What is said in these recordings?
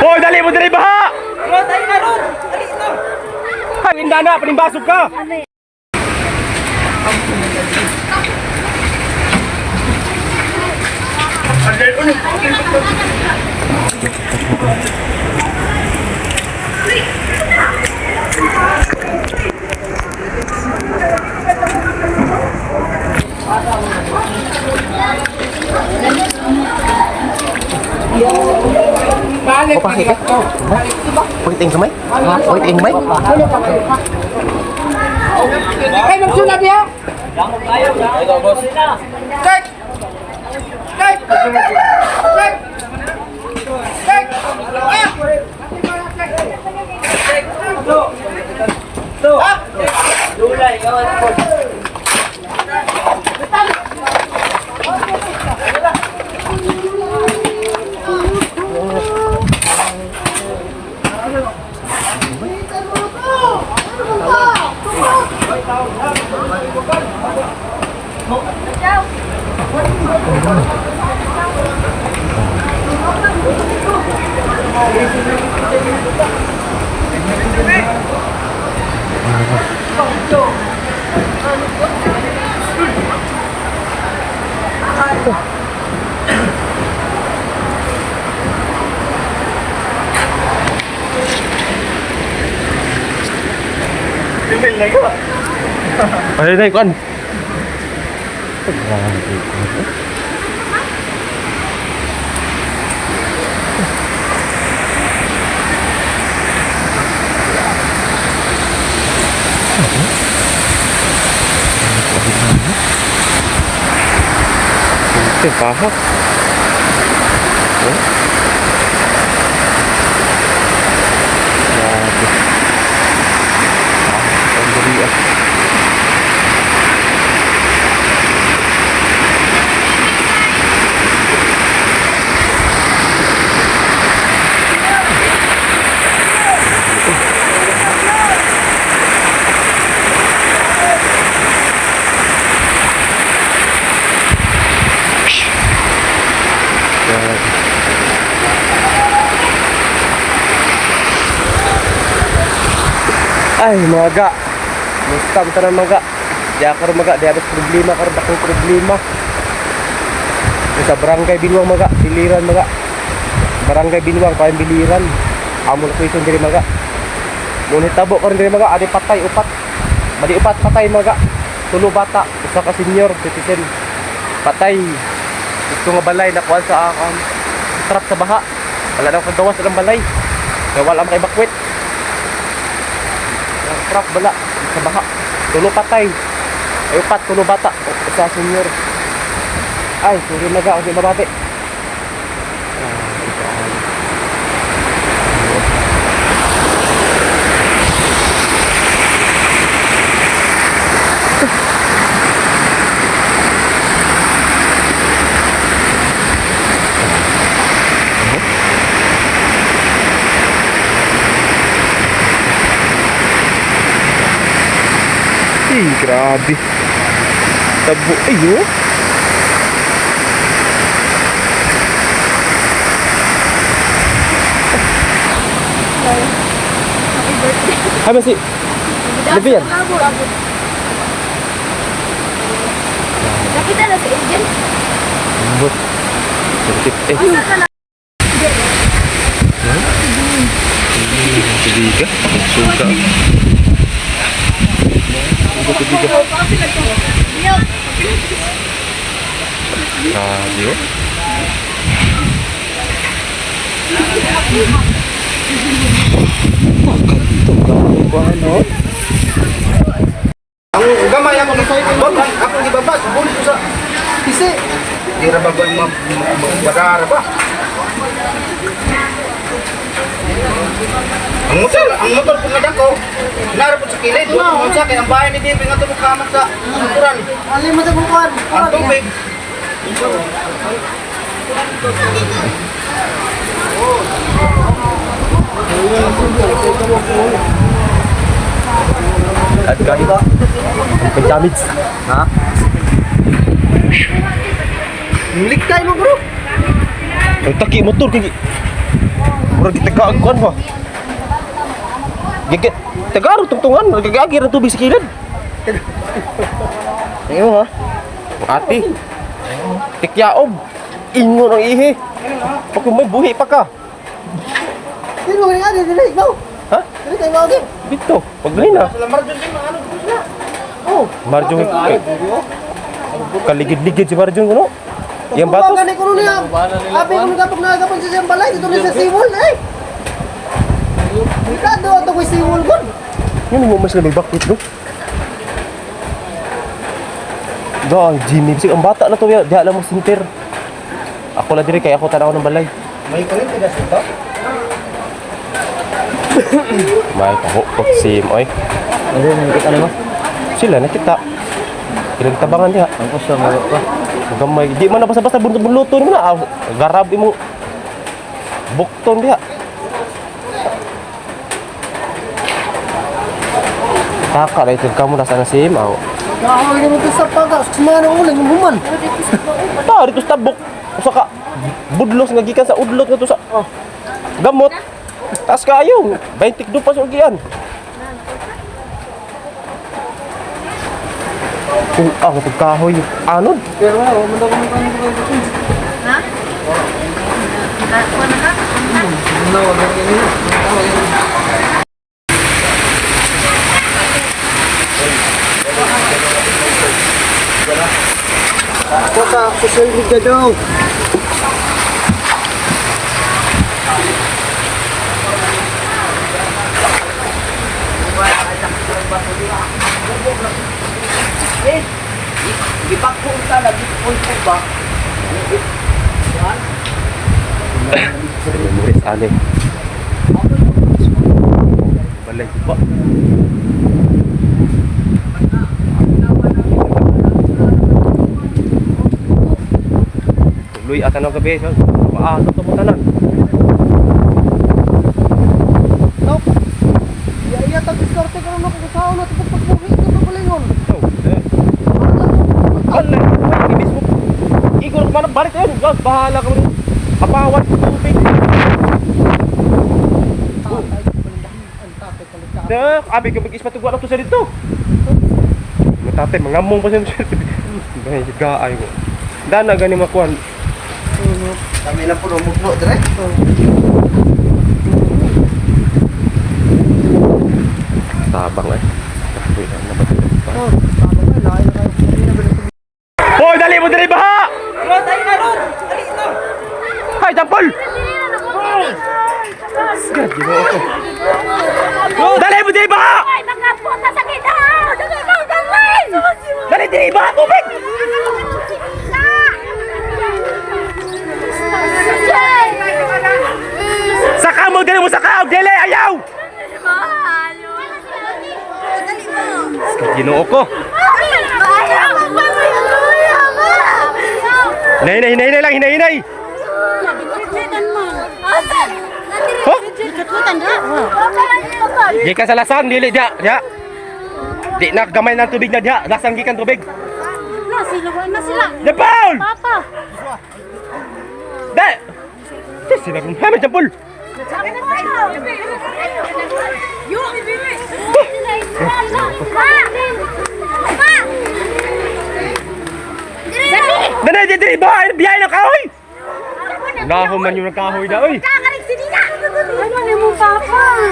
Hoy, dali mo diri baha. Rod, ay na, Rod! Dali na! Ay, na, panimbasog ka. Balik! Pakit ka? Pakit ang kamay? Pakit ang kamay? Ay, magsunod niya! Kek! Kek! Kek! Kek! Ah! Ah! Ay, ay, kuan. Ito, paha. Oh. Grabe. Ah, ang dali ah. Grabe. Ay, mga ga. Musta mo tanan mga ga. Di ako ron mga, di ako problema karon akong problema. Sa barangay Binuang mga, biliran mga. Barangay Binuang kayong biliran. Amo na kuison diri mga. Ngunit tabo karon diri mga, adi patay upat. Bali upat patay mga. Tulo bata, usa ka senior citizen. Patay. Ito nga balay nakuha sa trap sa baha. Wala na akong kagawas sa balay. Kaya wala akong evacuate. Ang trap bala sa baha. Tulo patay. Ay upat, tulo bata. Usa senior. Ay, sorry na ga, kasi mabati. Ah, ito ay. Ay, grabe. Tabo. Ay, oh. Happy birthday. Ay, basi. Levian. Nakita na si Angel. Ambot. Sakit eh. Asa ka na? Tubiga. Suga. Suga tubiga. Grabe oh. Dito, grabe ko ano. Ang gamay ako sa bag, akong ibaba, subulit ko sa tisi. Di ra ba ba bagara ba? Ang motor pud nga dako. Nara pud sa kilid. No, sa kay ang bahay ni Bibi nga tubok kamat sa kuran. Ali mo sa bukuan. Ang tubig. At kahit may damage. Ha? Liktay mo, bro. Ang taki motor kay. Murag gitagaan kuan ba? Gigit tagaro tungtungan, nagagagi ra tubig sa kilid. Tingnan mo ha. Ate. Tikyaob. Ingon ang ihi. Pag may buhi pa ka. Sino nga dili ikaw? Ha? Dili kay mao. Dito, pagdali na. Sila Marjon din ano ko sila. Oh. Marjong eh, kaligid-ligid si Marjong kuno. Yang batos. Gani ko niya. Abi ko nagapag nagapag sa siyang balay dito ni sa siwol eh. Delikado ato ko siwol gud. Yun mo mas may bakwit no. Da, Jimmy, bisig ang bata na to, ya, diha lang mo sinter. Ako lang dire kay ako tanaw ng balay. May kulit ka sa May kahukot si oy. Ano nakita nimo? Sila nakita. Ilang tabangan diha. Ang usa mo pa. Gamay, di man na basta-basta bunluto nimo na. Ah, garab imo. Bukton diha. Taka lah itu kamu rasa nasim aw. Kahoy mo sa pagas, sumano uling human. Ta dito sa tabok. Usa ka budlos nga gikan sa udlot nga to sa oh. Gamot. Taas kayo. 22 pa sa ugian. Kung ang kahoy anod. Pero nga, man daw kami kami. Ha? Kuha na ka? No, wala kini. Ako sa social media daw. Murid ale. Balay ba? Tuloy atan ang gabi. Paano to mo tanan? Tok. Iya iya tag diskarte karon na kung saan na tupok pagbuhi ito pagalingon. Oh, eh. Alay, ay, mismo. Igor man balik yun. Gas, bahala ka rin. Apawan tubig. Da, abi ka mag ispatugwa na to sa dito. Matatay, mangamong pa siya. Bay, gaay ko. Dana gani makuan. Kami lang po rumugno dire. Tabang eh. Wait, ano ba ito? Oh, tama ka, lain na kayo. Hindi na ba Hoy, dali mo dali baha! Hay, jampol! God, ginoo ko. Dali mo dali baha! Ay, mga puta sa kita! Dali mo, dali! Dali dali baha tubig! Saka mo dali mo saka og dili ayaw! God, ginoo ko. Hinay, hinay, hinay lang, hinay, hinay. Huh? Gikan sa lasang dili dia, dia. Di na gamay ng tubig na dia, lasang gikan tubig. Na sila. Jampol! Papa. Da! Sis, sila kong hamen jampol. Dali, dali, dali, bahay, biyay ng kahoy! Naho man yung kahoy na, oy. Ano ni mo, Papa?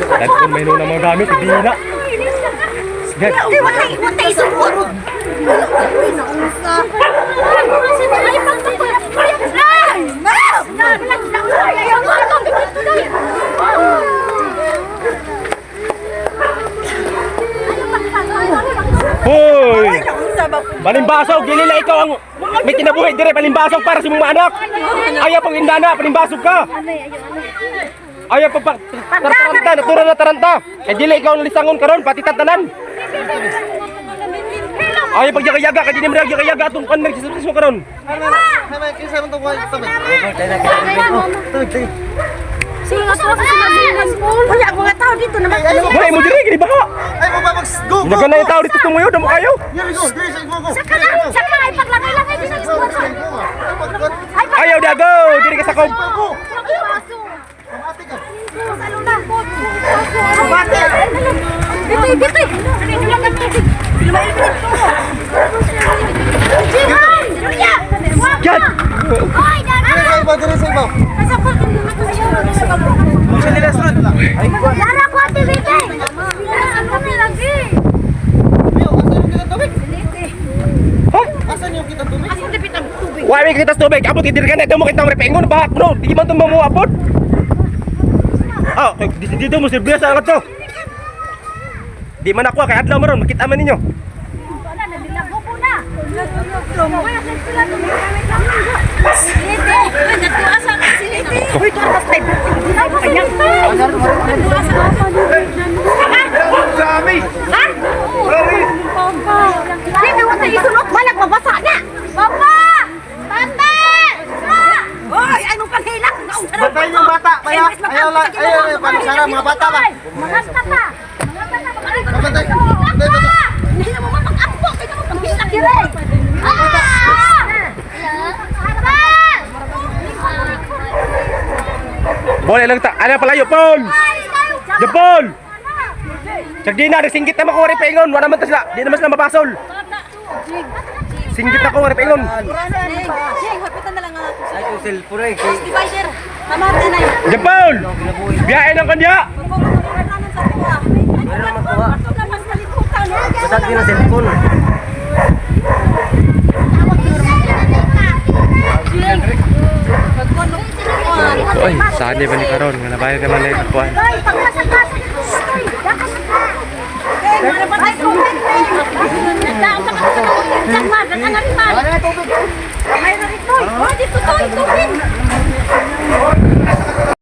Dahil kung may nung mga gamit, hindi na. Sige. Di wala wala isugod. Hoy! Palimbasog, dili lang ikaw ang may kinabuhi dire palimbasog para sa imong mga anak. Ayaw pang indana, palimbasog ka. Ayaw pa taranta, natura na taranta. Eh dili ikaw ang lisangon karon pati tatanan. Ayaw pag yaga-yaga kay dili mo yaga-yaga atong kan mo karon. Hay, kinsa man to kuha tabi. Wala mga tao dito. to naman. Wala mo diri gini baha. Ay, mo ba mag go go. Naga na yung tao dito tumuyo, damo kayo. Here we go. Here we go. Go. Saka na, saka ay paglangay-langay din ang isbuot. Ay, Ayaw dago, diri ka sa kob. Dito, dito. Jihan! Julia! Yan! Hoy, dara! Sa iba, dire sa iba. Dara ko ate Vite! Kami lagi! Asan yung kitang tubig? Ha? Asan yung kitang tubig? Asan dipit ang tubig? Wala may kita sa tubig. Abot diri ka na damo kitang repengon baha kuno. Di man to mamuapod. Ah, kay dito mo sirbiya sa to. Di man ako kay adlaw maron makita man ninyo. Wala na, nilago po na. Silite! Nagtuwa sa silite! Uy, doon mas tayo. Dami. Ha? Hindi, wala tayo isulot. Malag, mabasa na. Papa! Papa! Hoy, anong panghilak? Bantayan yung bata. Ayaw, ayaw, ayaw, ayaw, palusara, mga bata ba? Mga bata. Mga bata. Bantay. Bantay, bata. Hindi na mo mapag-ampo. Kaya mo panghilak dire. Ah! Papa! Boleh lang ta. Ana palayo, Paul. Jepol. Sagdina, singgit naman ko repengon. Wala man ta sila. Di naman sila mapasol. Singgit ako repengon. Jing, hapitan na lang ang Ay, kung cellphone eh. Kay divider. Tama na yun. Jepol. Biyahe ng kanya. Meron naman kuha. Basag din ang cellphone. Oy, saan ba ni karon nga nabayad naman na kuan. Ay, pagkasag-kasag ito. Ay, dakas ka. Ay, tubig, eh. Nagdaan sa kapatid. May rin, boy.